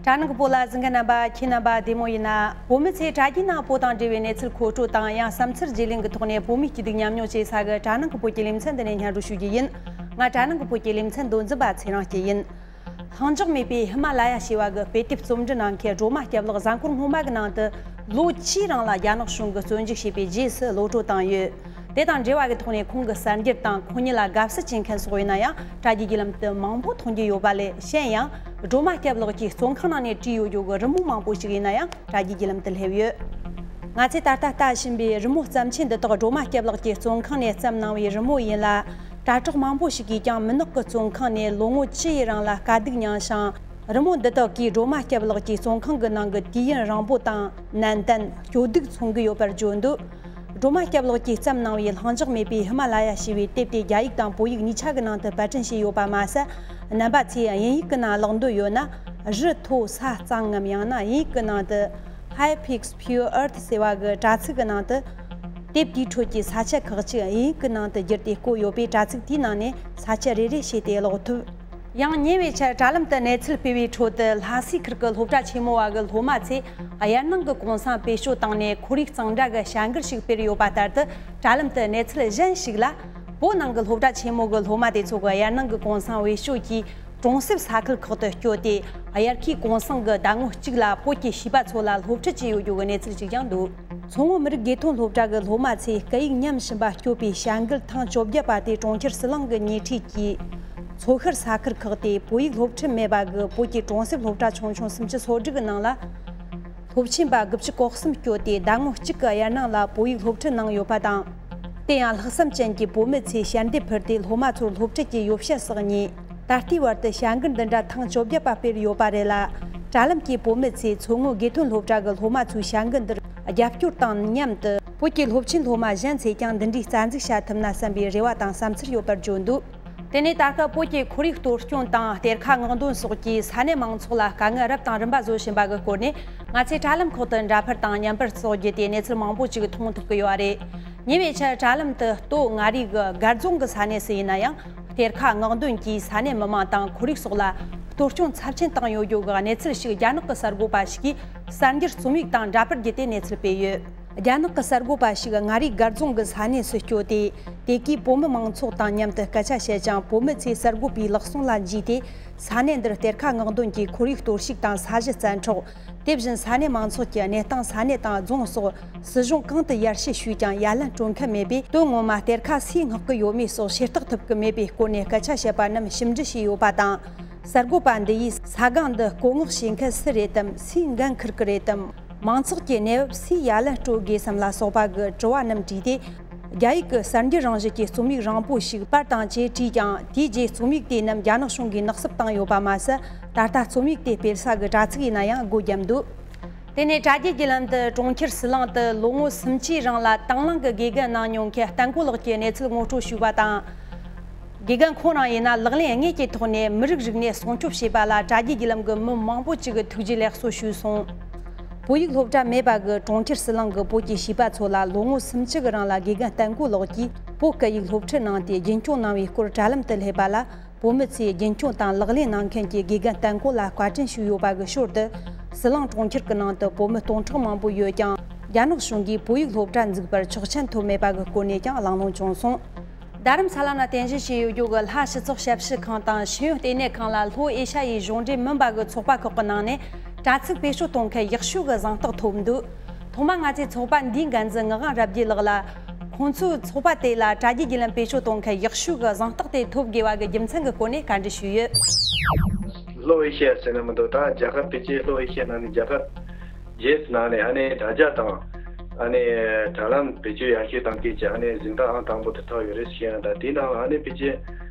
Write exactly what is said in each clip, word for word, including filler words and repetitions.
དྲ་ནང་གི་བོད་ལ་གཟིགས་མཁན་རྣམ་པ། ཁྱེད་རྣམ་པ་བདེ་མོ་ཡིན་ན། བོད་མི་ཚོས་དྲ་རྒྱའི་ནང་བོད་དང་འབྲེལ་བའི་གནས་ཚུལ་མཁོ་སྤྲོད་དང་། ཡང་བསམ་ཚུལ་བརྗེ་ལེན་གྱི་ཐོག་ནས་བོད་མིའི་སྐྱིད་སྡུག་མཉམ་མྱོང་བྱེད་ས་གི་དྲ་ནང་གི་བོད་ཀྱི་ལེ་ཚན་འདི་ནས་སྙན་སྒྲོན་ཞུ་རྒྱུ་ཡིན། ང་དྲ་ནང་གི་བོད་ཀྱི་ལེ་ཚན་མདོ་འཛིན་པ་ཚེ་རིང་སྐྱིད་ཡིན། ལྷིང་འཇགས་མེད་པའི་ཧི་མ་ལ་ཡ་ཞེས་པ་གི་དཔེ་དེབ་རྩོམ་འབྲི་གནང་མཁན་སྒྲོལ་མ་སྐྱབས་ལགས་གཟའ་འཁོར་སྔོན་མ་གི་ནང་དུ་ལོ་བཅུའི་རིང་ལ་རྒྱ་ནག་གཞུང་གིས་བཙོན་འཇུག་བྱས་པའི་རྗེས་སུ་གློད་གྲོལ་བཏང་ཡོད། དེ་དང་འབྲེལ་བ་གི་ཐོག་ནས་ཁོང་གི་གསར་འགྱུར་དང་ཁོང་ཉིད་ལ་དགའ་བསུ་བྱེད་མཁན་སོགས་ཡིན་ན་ཡང་། དྲ་རྒྱའི་བརྒྱུད་ལམ་དུ་མང་པོ་མཐོང་རྒྱུ་ཡོད་པ་ལས། གཞན་ཡང་སྒྲོལ་མ་སྐྱབས་ལགས་ཀྱིས་བཙོན་ཁང་ནང་ནས་བྲིས་ཡོད་རྒྱུ་གི་རི་མོ་མང་པོ་ཞིག་ཡིན་ན་ཡང་། དྲ་རྒྱའི་བརྒྱུད་ལམ་དུ་སླེབས་ཡོད། ང་ཚོས་ད་ལྟ་ལྟ་བཞིན་པའི་རི་མོ་བརྩམས་ཆོས་འདི་དག་སྒྲོལ་མ་སྐྱབས་ལགས་ཀྱིས་བཙོན་ཁང་ནས་བརྩམས་གནང་བའི་རི་མོ་ཡིན་ལ། དྲ་གྲོགས་མང་པོ་ཞིག་གིས་ཀྱང་མུན་ནག་གི་བཙོན་ཁང་ནས་ལོ་ངོ་བཅུ་ཡི་རིང་ལ་དཀའ་སྡུག་མྱངས་ཤིང་། རི་མོ་འདི་དག་གིས་སྒྲོལ་མ་སྐྱབས་ལགས་ཀྱི་བཙོན་ཁང་གི་ནང་གི་དུས་ཡུན་རིང་པོ་དང་ནན་ཏན། སྐྱོ་སྡུག་མཚོན་གྱི་ཡོད་པར་བརྗོད་འདུག་སྒྲོལ་མ་སྐྱབས་ལགས་ཀྱིས་བརྩམས་གནང་བའི་ལྷིང་འཇགས་མེད་པའི་ཧི་མ་ལ་ཡ་ཞེས་པའི་དེབ་དེ་རྒྱ་ཡིག་དང་བོད་ཡིག་གཉིས་ཆ་གི་ནང་དུ་པར་སྐྲུན་བྱས་ཡོད་པ་མ་ཟད། རྣམ་པ་ཚོས་དབྱིན་ཡིག་གི་ནང་ཀློག་འདོད་ཡོད་ན། རི་མཐོ་ས་གཙང་ངམ། ཡང་ན་དབྱིན་ཡིག་གི་ནང་དུ་High Peaks, Pure Earth ཟེར་བ་གི་དྲ་ཚིགས་ཀྱི་ནང་དུ། དེབ་དེའི་ཁྲོད་ཀྱི་ས་ཆ་ཁག་ཅིག་དབྱིན་ཡིག་གི་ནང་དུ་བསྒྱུར་ཏེ་བཀོད་ཡོད་པས། དྲ་ཚིགས་དེའི་ནང་ནས་ས་ཆ་རེ་རེ་བྱས་ཏེ་ཀློག་ཐུབ། ཡང་ཉེ་བའི་ཆར་དྲ་ལམ་དུ་གནས་ཚུལ་སྤེལ་བའི་ཁྲོད་དུ། ལྷ་སའི་ཁུལ་གྱི་སློབ་གྲྭ་ཆེན་མོ་བ་གི་སློབ་མ་ཚོས་དབྱར་གནང་གི་གུང་སེང་སྤེལ་སྤྱོད་བཏང་ནས་ཁོར་ཡུག་གཙང་སྦྲ་གི་བྱ་འགུལ་ཞིག་སྤེལ་ཡོད་པ་ལྟར་དུ། དྲ་ལམ་དུ་གནས་ཚུལ་གཞན་ཞིག་ལ། བོད་ནང་གི་སློབ་གྲྭ་ཆེན་མོ་གི་སློབ་མ་དེ་ཚོ་གིས་དབྱར་གནང་གི་གུང་སེང་བེད་སྤྱོད་ཀྱིས་གྲོང་གསེབ་ས་ཁུལ་ཁག་ཏུ་བསྐྱོད་དེ། དབྱར་ཁའི་གུང་སེང་གི་ཟླ་ངོ་གཅིག་ལ་བོད་ཀྱི་བྱིས་པ་ཚོ་ལ་སློབ་ཁྲིད་བྱས་ཡོད་རྒྱུ་གི་གནས་ཚུལ་ཞིག་ཀྱང་འདུག་མཚོ་སྔོན་མི་རིགས་དགེ་ཐོན་སློབ་གྲྭ་གི་སློབ་མ་ཚོས་སྐད་ཡིག་ཉམས་ཞིབ་པ་སྐྱོད་པའི་བྱ་འགུལ་ཐེངས་བཅོ་བརྒྱད་པ་དེ་གྲོང་ཁྱེར་ཟི་ལིང་གི་ཉེ་འཁྲིས་ཀྱི་མཚོ་ཤར་ས་ཁུལ་ཁག་སྟེ། བོད་ཡིག་སློབ་ཁྲིད་མེད་པ་གི་བོད་ཀྱི་གྲོང་གསེབ་སློབ་གྲྭ་ཆུང་ཆུང་སུམ་ཅུ་སོ་དྲུག་གི་ནང་ལ། སློབ་ཆེན་པ་དགུ་བཅུ་གོ་གསུམ་བསྐྱོད་དེ། ཟླ་ངོ་གཅིག་གི་དབྱར་གནང་ལ་བོད་ཡིག་སློབ་ཁྲིད་གནང་ཡོད་པ་དང་། དེ་ཡང་ལྷག་བསམ་ཅན་གྱི་བོད་མི་ཚོས་ཞལ་འདེབས་ཕུལ་ཏེ། སློབ་མ་ཚོར་སློབ་ཁྲིད་ཀྱི་ཡོ་བྱད་སོགས་གཉིས། ད་ལྟའི་བར་དུ་བྱ་འགུལ་འདི་འདྲ་ཐེངས་བཅོ་བརྒྱད་པ་སྤེལ་ཡོད་པ་རེད་ལ། དྲ་ལམ་གྱིས་བོད་མི་ཚོས་མཚོ་སྔོན་དགེ་ཐོན་སློབ་གྲྭ་གི་སློབ་མ་ཚོའི་བྱ་འགུལ་འདིར་རྒྱབ་སྐྱོར་དང་མཉམ་དུ། བོད་ཀྱི་སློབ་ཆེན་སློབ་མ་གཞན་ཚོས་ཀྱང་འདི་འདྲའི་རྩ་འཛུགས་བྱ་ཐུབ་ན་བསམ་པའི་རེ་བ་དང་བསམ་ཚུལ་ཡོད་པར་བརྗོད་འདུག་དེ་ནས་ད་སྐབས་བོད་ཀྱི་ཁོར་ཡུག་གཏོར་སྐྱོན་དང་གཏེར་ཁ་མངགས་འདོན་སོགས་ཀྱིས་ས་གནས་མང་ཚོགས་ལ་དཀའ་ངལ་རབ་དང་རིམ་པ་བཟོ་བཞིན་པ་གི་སྐོར་ནས། ང་ཚོས་དྲ་ལམ་ཁག་ཏུ་འདྲ་པར་དང་བརྙན་པར་སོགས་བརྒྱུད་དེ་གནས་ཚུལ་མང་པོ་ཅིག་མཐོང་ཐུབ་ཀྱི་ཡོད་རེད། ཉེ་བའི་ཆར་དྲ་ལམ་དུ་སྟོད་མངའ་རིས་ཀྱི་སྒར་རྫོང་གི་ས་གནས་སུ་ཡིན་ན་ཡང་། གཏེར་ཁ་མངགས་འདོན་གྱིས་ས་གནས་མི་མང་དང་ཁོར་ཡུག་སོགས་ལ་གཏོར་སྐྱོན་ཚབས་ཆེན་བཏང་ཡོད་རྒྱུ་གི་གནས་ཚུལ་ཞིག་རྒྱ་ནག་གི་གསར་འགོད་པ་ཞིག་གིས་གསར་འགྱུར་རྩོམ་ཡིག་དང་འདྲ་པར་བརྒྱུད་དེ་གནས་ཚུལ་སྤེལ་ཡོད། རྒྱ་ནག་གི་གསར་འགོད་པ་ཞིག་མངའ་རིས་སྒར་རྫོང་གི་ས་གནས་སུ་བསྐྱོད་དེ། དེ་གའི་བོད་མི་མང་ཚོགས་དང་མཉམ་དུ་སྐད་ཆ་བཤད་ཅིང་། བོད་མི་ཚོས་གསར་འགོད་པའི་ལག་སོང་ལ་འཇུས་ཏེ། ས་གནས་འདིར་གཏེར་ཁ་མངགས་འདོན་གྱིས་ཁོར་ཡུག་གཏོར་བཤིག་དང་ས་གཞི་བཙན་འཕྲོག་དེ་བཞིན་ས་གནས་མང་ཚོགས་ཀྱི་གནས་སྟངས་ས་གནས་དང་རྫོང་སོགས་སྲིད་གཞུང་གང་དུ་ཡར་ཞུ་ཞུས་ཀྱང་ཡ་ལན་སྤྲོད་མཁན་མེད་པས། དོན་ངོ་མ་གཏེར་ཁ་སུས་མངགས་ཀྱི་ཡོད་མེད་སོགས་ཤེས་རྟོགས་ཐུབ་ཀྱི་མེད་པའི་སྐོར་ནས་སྐད་ཆ་བཤད་པ་རྣམས་ཞིབ་འབྲི་བྱས་ཡོད་པ་དང་། གསར་འགོད་པ་འདི་ཡིས་ས་སྒང་འདི་བསྐོ་མངགས་བྱེད་མཁན་སུ་རེད་དམ། སུས་འགན་འཁུར་གྱི་རེད་དམ། མང་ཚོགས་ཀྱི་གནས་བབ་སུས་ཡ་ལན་སྤྲོད་དགོས་སམ་ལ་སོགས་པ་གི་དྲི་བ་རྣམས་དྲིས་ཏེ། རྒྱ་ཡིག་གི་གསར་འགྱུར་རང་བཞིན་གྱི་རྩོམ་ཡིག་རིང་པོ་ཞིག་པར་དང་བཅས་བྲིས་ཀྱང་། དེའི་རྗེས་རྩོམ་ཡིག་དེ་རྣམས་རྒྱ་ནག་གཞུང་གིས་ནག་བསུབ་བཏང་ཡོད་པ་མ་ཟད། ད་ལྟ་རྩོམ་ཡིག་དེ་སྤེལ་ས་གི་དྲ་ཚིགས་ཡིན་ན་ཡང་སྒོ་བརྒྱབ་འདུག་དེ་ནས་དྲ་རྒྱའི་བརྒྱུད་ལམ་དུ་གྲོང་ཁྱེར་ཟི་ལིང་དུ་ལོ་ངོ་སུམ་ཅུའི་རིང་ལ་དང་བླངས་ཀྱི་དགེ་རྒན་གནང་མྱོང་མཁན་བསྟན་གོ་ལགས་ཀྱི་གནས་ཚུལ་ངོ་སྤྲོད་ཞུས་པ་དང་། དགེ་རྒན་ཁོང་རང་ཡིན་ན་ལག་ལེན་དངོས་ཀྱི་ཐོག་ནས་མི་རིགས་རིག་གནས་སྲུང་སྐྱོབ་བྱས་པ་ལ་དྲ་རྒྱའི་བརྒྱུད་ལམ་གྱི་མི་མང་པོ་ཅིག་གིས་ཐུགས་རྗེ་ལེགས་གསོ་ཞུས་སོང་། བོད་ཡིག་སློབ་གྲྭ་མེད་པ་གི་གྲོང་ཁྱེར་ཟི་ལིང་གི་བོད་ཀྱི་བྱིས་པ་ཚོ་ལ་ལོ་ངོ་སུམ་ཅུ་གི་རིང་ལ་དགེ་རྒན་བསྟན་གོ་ལགས་ཀྱིས་བོད་སྐད་ཡིག་སློབ་ཁྲིད་གནང་སྟེ་རྒྱུན་སྐྱོང་གནང་བའི་སྐོར་དྲ་ལམ་དུ་སླེབས་པ་ལ། བོད་མི་ཚོས་རྒྱུན་སྐྱོང་དང་ལག་ལེན་གནང་མཁན་གྱི་དགེ་རྒན་བསྟན་གོ་ལ་བཀའ་དྲིན་ཞུས་ཡོད་པ་གི་ཞོར་དུ། ཟི་ལིང་གྲོང་ཁྱེར་གྱི་ནང་དུ་བོད་མི་སྟོང་ཕྲག་མང་པོ་ཡོད་ཀྱང་། རྒྱ་ནག་གཞུང་གིས་བོད་ཡིག་སློབ་གྲྭ་འཛུགས་པར་ཆོག་མཆན་ཐོབ་མེད་པ་གི་སྐོར་ནས་ཀྱང་གླེང་སློང་བྱུང་སོང་། རྡ་རམ་ས་ལ་ན་རྟེན་གཞི་བྱས་ཡོད་རྒྱུ་གི་ལྷ་སྤྱི་ཚོགས་ཞབས་ཞུ་ཁང་དང་ཤེས་ཡོན་ལྟེ་གནས་ཁང་ལ་ལྷོ་ཨེ་ཤ་ཡའི་གཞུང་འབྲེལ་མིན་པ་གི་ཚོགས་པ་ཁག་གི་ནང་ནས་དྲ་ཚིགས་བེད་སྤྱོད་གཏོང་མཁན་ཡག་ཤོས་ཀྱི་གཟེངས་རྟགས་ཐོབ་འདུག་ཐོག་མར་ང་ཚོས་ཚོགས་པ་འདིའི་འགན་འཛིན་ངག་དབང་རབ་རྒྱས་ལགས་ལ། ཁོང་ཚོའི་ཚོགས་པ་དེ་ལ་དྲ་རྒྱའི་བརྒྱུད་ལམ་བེད་སྤྱོད་གཏོང་མཁན་ཡག་ཤོས་ཀྱི་གཟེངས་རྟགས་དེ་ཐོབ་དགོས་པ་གི་རྒྱུ་མཚན་གྱི་སྐོར་ནས་བཀའ་འདྲི་ཞུས་ཡོད། ལྷོ་ཨེ་ཤི་ཡ་ཟེར་ན་མི་འདུག་ད་རྒྱལ་ཁབ་ཕལ་ཆེར་ལྷོ་ཨེ་ཤི་ཡ་ནང་ནས་རྒྱལ་ཁབ་བརྒྱད་ནང་ནས་ཨ་ནི་དྲ་རྒྱ་དང་ཨ་ནི་དྲ་ལམ་བེད་སྤྱོད་ཡག་ཤོས་གཏོང་མཁན་གྱི་ཨ་ནི་གཟེངས་རྟགས་ཨང་དང་པོ་དེ་ཐོབ་ཡོད་རེད་ཟེར་ཡང་། ད་དེའི་ནང་ཨ་ནི་ཕལ་ཆེར་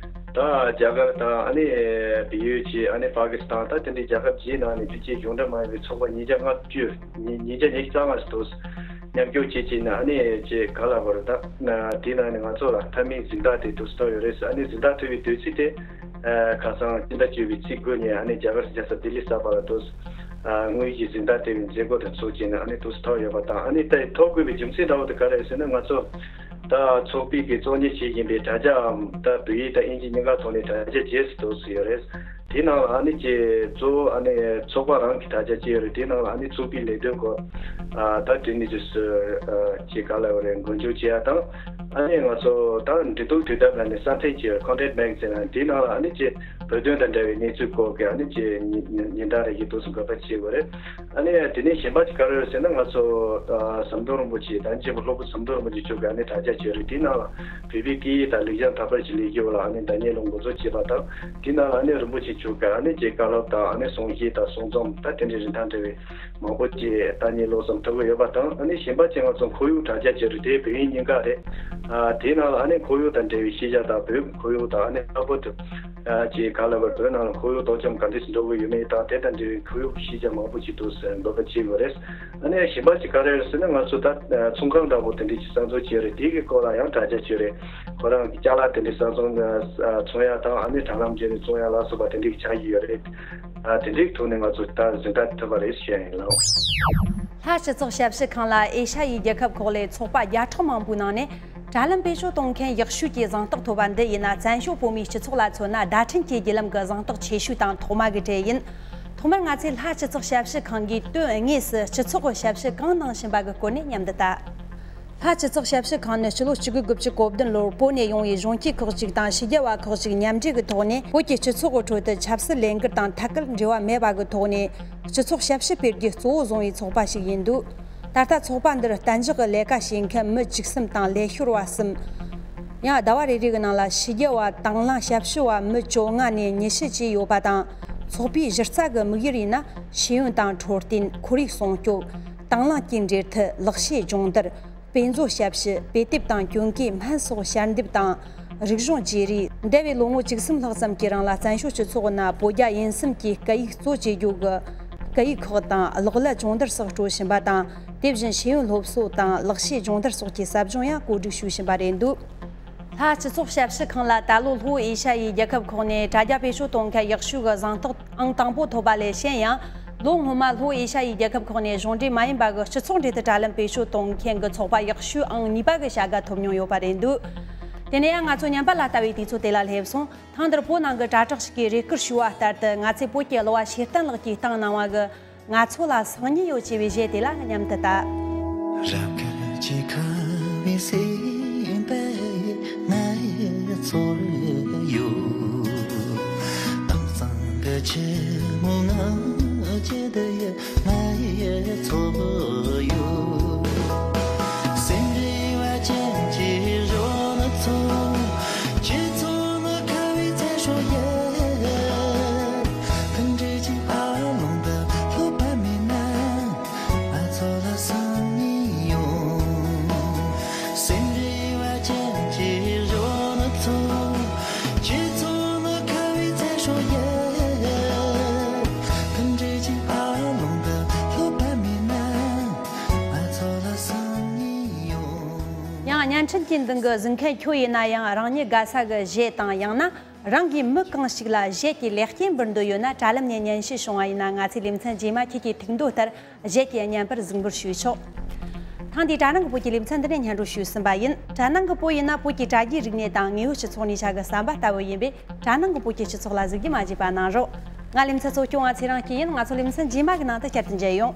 ད་རྒྱ་གར་དང་ཨ་ནི་བལ་ཡུལ་གྱི་ཨ་ནི་པ་ཀི་སི་ཐན་ད་དེ་འདྲའི་རྒྱལ་ཁབ་བརྒྱད་ནང་ནས་ཕལ་ཆེར་གཞུང་འབྲེལ་མ་ཡིན་པའི་ཚོགས་པ་ཉིས་བརྒྱ་ལྔ་བཅུ་ཉིས་ཉིས་བརྒྱ་ཉི་ཤུ་རྩ་ལྔ་ཞིག་འདུག་མཉམ་ཞུགས་བྱེད་ཀྱིན་ཨ་ནི་ཅེས་ག་ལ་བར་ད་དེའི་ནང་ནས་ང་ཚོ་ལ་མཐའ་མའི་གཟེངས་རྟགས་དེ་འདུག་སེ་ཐོབ་ཡོད་རེད། ཨ་ནི་གཟེངས་རྟགས་ཐོབ་པའི་དུས་ཚིགས་དེ་ཁ་སང་སྤྱི་ཟླ་བཅུ་པའི་ཚེས་དགུ་ཉིན་ཨ་ནི་རྒྱ་གར་རྒྱལ་ས་ལྡི་ལི་གསར་པ་ལ་འདུག་སེ་དངོས་ཡོད་ཀྱི་གཟེངས་རྟགས་ཐོབ་པའི་མཛད་སྒོ་དེ་ཚོགས་བྱས་ནས་ཨ་ནི་འདུག་སེ་ཐོབ་ཡོད་པ་དང་། ཨ་ནི་ད་ཐོབ་དགོས་པའི་རྒྱུ་མཚན་འདྲ་བོ་དེ་ག་རེ་རེད་ཟེར་ན། ང་ཚོ་ ད་ཚོགས་པའི་གི་གཙོ་གཉེར་བྱེད་བཞིན་པའི་དྲ་རྒྱའམ་ད་བོད་ཡིག་དང་དབྱིན་ཇི་གཉིས་ཀ་ཐོག་ནས་དྲ་རྒྱ་བྱེད་སྲིད་དོ་ཟེར་ཡོད་རེད། དེའི་ནང་ལ་ཨ་ནི་ཀྱི་གཙོ་བོ་ཨ་ནི་ཚོགས་པ་རང་གི་དྲ་རྒྱ་ཅིག་ཡོད་རེད། དེའི་ནང་ལ་ཨ་ནི་ཚོགས་པའི་ལས་དོན་སྐོར་ཨ་ད་དེ་ནི་ཅིག་སུ་ཨ་ཅིག་ག་ལ་ཡོད་རེད། འགོ་འཛུགས་བྱེད་ཡ་དང་། ཨ་ནི་ང་ཚོ་ད་འབྲི་ཐུང་དུས་དེབ་ལ་ནི་གསར་འཐེན་བྱེད་ཡོད། Content Magazine ལ་དེའི་ནང་ལ་ཨ་ནི་ཀྱི་བོད་དོན་དང་འབྲེལ་བའི་གནས་ཚུལ་སྐོར་གྱི་ཨ་ནི་ཀྱི་ཉིན་ཉིན་ཉིན་བརྡ་རེ་ཞིག་འདུག་སེ་འགོད་པ་བྱེད་དགོས་རེད། ཨ་ནི་དེ་ནས་གཞན་པ་ཅིག་ག་རེ་རེད་ཟེར་ན། ང་ཚོ་ཨ་ཟམ་གདོང་རིན་པོ་ཆེ་དང་རྗེ་མོ་སློབ་དཔོན་ཟམ་གདོང་རིན་པོ་ཆེ་མཆོག་གིས་ཨ་ནི་དྲ་རྒྱ་བྱས་རེད། དེའི་ནང་ལ་བོད་པའི་སྐད་ཡིག་དང་ལེགས་བྱང་དར་སྤེལ་གྱི་ལས་འགུལ་ལ་ཨ་ནི་ཟླ་ཉིན་ལོ་འགོ་འཛུགས་བྱས་པ་དང་། དེའི་ནང་ལ་ཨ་ནི་རིན་པོ་ཆེ་མཆོག་གིས་ཨ་ནི་ཀྱི་བཀའ་སློབ་དང་ཨ་ནི་གསུང་བཤད་དང་གསུང་རྩོམ་ད་དེ་འདྲའི་རིན་ཐང་བྲལ་བའི་མང་པོ་ཅིག་ཟླ་ཉིན་ལོ་ཙམ་ཐོབ་ཀྱི་ཡོད་པ་དང་། ཨ་ནི་གཞན་པ་ཅིག་ང་ཚོ་ཁོར་ཡུག་དྲ་རྒྱ་བྱས་རེད། དེ་བོད་དབྱིན་གཉིས་ཀ་རེད། ཨ་དེའི་ནང་ལ་ཨ་ནི་ཁོར་ཡུག་དང་འབྲེལ་བའི་ཤེས་བྱ་དང་བོད་ཀྱི་ཁོར་ཡུག་དང་ཨ་ནི་ལྷག་པར་དུ་ཨ་ཅིག་ག་ལ་བར་བོད་ནང་ལ་ཁོར་ཡུག་དོ་དམ་ག་འདྲ་ཞིག་འགྲོ་གི་ཡོད་མེད་དང་། དེ་དང་འབྲེལ་བའི་ཁོར་ཡུག་གི་ཤེས་བྱ་མང་པོ་ཅིག་འདུག་སེ་འགོད་པ་བྱེད་དགོས་རེད། ཨ་ནི་གཞན་པ་ཅིག་ག་རེ་རེད་ཟེར་ན། ང་ཚོ་ད་ཨ་ཚོང་ཁང་འདྲ་པོ་དེ་འདྲས་ཀྱི་གསར་འཛུགས་བྱས་རེད། དེ་གི་སྐོར་ལ་ཡང་དྲ་རྒྱ་བྱས་རེད། ཁོ་རང་གི་ཅ་ལག་དེ་འདྲས་གསར་འཛུགས་ཨ་ཚོང་ཡ་དང་། ཨ་ནི་དྲ་ལམ་བརྒྱུད་ནས་བཙོང་ཡ་ལ་སོགས་པ་དེ་འདྲས་ཀྱི་ཆགས་ཀྱི་ཡོད་རེད། ཨ་དེ་འདྲས་ཀྱི་ཐོག་ནས་ང་ཚོ་ད་གཟེངས་རྟགས་ཐོབ་པ་རེད་བཤད་ཡིན་ལགས། ལྷ་སྤྱི་ཚོགས་ཞབས་ཞུ་ཁང་ལ་ཨེ་ཤ་ཡའི་རྒྱལ་ཁབ་ཁག་ལས་ཚོགས་པ་བརྒྱ་ཕྲག་མང་པོའི་ནང་ནས་དྲ་ལམ་བེད་སྤྱོད་གཏོང་མཁན་ཡག་ཤོས་ཀྱི་གཟེངས་རྟགས་ཐོབ་པ་འདི་ཡིན་ན། བཙན་བྱོལ་བོད་མིའི་སྤྱི་ཚོགས་ལ་མཚོན་ན་བརྡ་འཕྲིན་གྱི་བརྒྱུད་ལམ་གྱི་གཟེངས་རྟགས་ཆེ་ཤོས་དང་ཐོག་མ་གི་གྲས་ཡིན། ཐོག་མར་ང་ཚོས་ལྷ་སྤྱི་ཚོགས་ཞབས་ཞུ་ཁང་གིས་དོན་དངོས་སུ་སྤྱི་ཚོགས་ཀྱི་ཞབས་ཞུ་གང་གནང་བཞིན་པ་གི་སྐོར་ནས་མཉམ་དུ་ལྟ། ལྷ་སྤྱི་ཚོགས་ཞབས་ཞུ་ཁང་ནི་སྤྱི་ལོ་གཅིག་དགུ་དགུ་བཅུ་གོ་བདུན་ལོར་བོད་ནས་ཡོང་བའི་གཞོན་སྐྱེས་ཁག་ཅིག་དང་ཕྱི་རྒྱལ་བ་ཁག་ཅིག་མཉམ་འབྲེལ་གྱི་ཐོག་ནས། བོད་ཀྱི་སྤྱི་ཚོགས་ཀྱི་ཁྲོད་དུ་ཆབ་སྲིད་ལས་འགུལ་དང་ཐད་ཀར་འབྲེལ་བ་མེད་པ་གི་ཐོག་ནས་སྤྱི་ཚོགས་ཞབས་ཞུ་སྤེལ་རྒྱུ་གཙོ་བོ་བཟུང་བའི་ཚོགས་པ་ཞིག་ཡིན་འདུག་ད་ལྟ་ཚོགས་པ་འདིར་གཏན་འཇགས་ཀྱི་ལས་ཀ་བྱེད་མཁན་མི་བཅུ་གསུམ་དང་ལས་ཤོར་བ་གསུམ། ཡང་ཟླ་བ་རེ་རེ་གི་ནང་ལ་ཕྱི་རྒྱལ་བ་དང་བླངས་ཞབས་ཞུ་བ་མི་བཅོ་ལྔ་ནས་ཉི་ཤུ་བཅས་ཡོད་པ་དང་། ཚོགས་པའི་གཞི་རྩ་གི་དམིགས་ཡུལ་ཡིན་ན། ཤེས་ཡོན་དང་འཕྲོད་བསྟེན། ཁོར་ཡུག་སྲུང་སྐྱོབ། དང་བླངས་ཀྱི་འབྲེལ་མཐུད། ལག་ཤེས་སྦྱོང་བརྡར། དཔེ་མཛོད་ཞབས་ཞུ། དཔེ་དེབ་དང་གྱོན་གོས་སྨན་སོགས་ཞལ་འདེབས་དང་། རིག་གཞུང་བརྗེ་རེས། འདས་པའི་ལོ་ངོ་བཅུ་གསུམ་ལྷག་ཙམ་གྱི་རིང་ལ་བཙན་བྱོལ་སྤྱི་ཚོགས་ནང་བོད་རྒྱ་དབྱིན་གསུམ་གྱི་སྐད་ཡིག་གཙོ་བྱེད་རྒྱུ་གི་སྐད་ཡིག་ཁག་དང་གློག་ཀླད་སྦྱོང་བརྡར་སོགས་སྤྲོད་བཞིན་པ་དང་། དེ་བཞིན་ཤེས་ཡོན་སློབ་གསོ་དང་ལག་ཤེས་སྦྱོང་བརྡར་སོགས་ཀྱི་ཟབ་སྦྱོང་ཡང་བཀོད་སྒྲིག་ཞུ་བཞིན་པ་རེད་འདུག་ལྷ་སྤྱི་ཚོགས་ཞབས་ཞུ་ཁང་ལ་ད་ལོ་ལྷོ་ཨེ་ཤ་ཡའི་རྒྱལ་ཁབ་ཁག་ནས་དྲ་རྒྱ་བེད་སྤྱོད་གཏོང་མཁན་ཡག་ཤོས་ཀྱི་གཟེངས་རྟགས་ཨང་དང་པོ་ཐོབ་པ་ལས་གཞན་ཡང་། ལོ་སྔོན་མ་ལྷོ་ཨེ་ཤ་ཡའི་རྒྱལ་ཁབ་ཁག་ནས་གཞུང་འབྲེལ་མ་ཡིན་པ་གི་སྤྱི་ཚོགས་འབྲེལ་མཐུད་དྲ་ལམ་བེད་སྤྱོད་གཏོང་མཁན་གྱི་ཚོགས་པ་ཡག་ཤོས་ཨང་གཉིས་པ་གི་བྱ་དགའ་ཐོབ་མྱོང་ཡོད་པ་རེད་འདུག་དེ་ནས་ཡང་ང་ཚོ་ཉམས་པ་ལ་ལྟ་བའི་དུས་ཚོད་དེ་ལ་སླེབས་སོང་། ཐེངས་འདིར་བོད་ནང་གི་དྲ་གྲགས་ཤིག་གིས་རེ་སྐུལ་ཞུས་པ་ལྟར་དུ། ང་ཚོས་བོད་ཀྱི་གླུ་བ་ཤེས་ལྡན་ལགས་ཀྱིས་བཏང་གནང་བ་གི། ང་ཚོ་ལ་སང་ཉིན་ཡོད་ཅེས་པའི་གཞས་དེ་ལ་མཉམ་དུ་ལྟ། རབ་དཀར་གྱི་ཁ་བའི་སེམས་པས་ང་ཡི་ཚོར་ཡོད། དྭངས་གཙང་གི་ཆུ་མོ་ང་བཅད་དེ་ཡི་ང་ཡི་ཚོར་ཡོད། སེམས་རེ་བ་ཅན་གྱི་རོ་ནི་ཚོ། ཁྱེད་ཚོ་ནི་ཁ་བའི་ཚེ་སྲོག་ཡིན། ཕན་འབྲས་ཀྱི་ཨ་ལོང་དུ་ལྷོད་པ་མིན་ན། ང་ཚོ་ལ་སང་ཉིན་ཡོང་། སེམས་རེ་བ་ཅན་གྱི་རོ་ནི་ཚོ། ཁྱེད་ཚོ་ནི་ཁ་བའི་ཚེ་སྲོག་ཡིན། ཕན་འབྲས་ཀྱི་ཨ་ལོང་དུ་ལྷོད་པ་མིན་ན། ང་ཚོ་ལ་སང་ཉིན་ཡོང་། ཡང་བརྙན་འཕྲིན་གྱི་མདུན་གྱི་གཟིགས་མཁན་ཁྱོད་ཡིན་ན་ཡང་། རང་ཉིད་དགའ་ས་གི་གཞས་དང་། ཡང་ན་རང་གིས་མི་གང་ཞིག་ལ་གཞས་ཀྱི་ལེགས་སྐྱེས་འབུལ་འདོད་ཡོད་ན། དྲ་ལམ་ནས་སྙན་ཞུ་བྱུང་བ་ཡིན་ན། ང་ཚོའི་ལེ་ཚན་རྗེས་མ་ཁྱེད་ཀྱི་ཐུགས་འདོད་ལྟར་གཞས་ཀྱི་བརྙན་པར་གཟིགས་འབུལ་ཞུས་ཆོག་ཐེངས་འདིའི་དྲ་ནང་གི་བོད་ཀྱི་ལེ་ཚན་འདི་ནས་སྙན་སྒྲོན་ཞུས་ཟིན་པ་ཡིན། དྲ་ནང་གི་བོད་ཡིན་ན། བོད་ཀྱི་དྲ་རྒྱའི་རིག་གནས་དང་དངོས་ཡོད་སྤྱི་ཚོགས་ནས་བྱ་དགའ་ཟམ་པ་ལྟ་བུ་ཡིན་པས། དྲ་ནང་གི་བོད་ཀྱི་སྤྱི་ཚོགས་ལ་གཟིགས་རྒྱུ་མ་བརྗེད་པ་གནང་རོགས། ང་ལེ་ཚན་གཙོ་སྐྱོང་བ་ཚེ་རིང་སྐྱིད་ཡིན། ང་ཚོ་ལེ་ཚན་རྗེས་མ་གི་ནང་དུ་བསྐྱར་དུ་མཇལ་ཡོང་།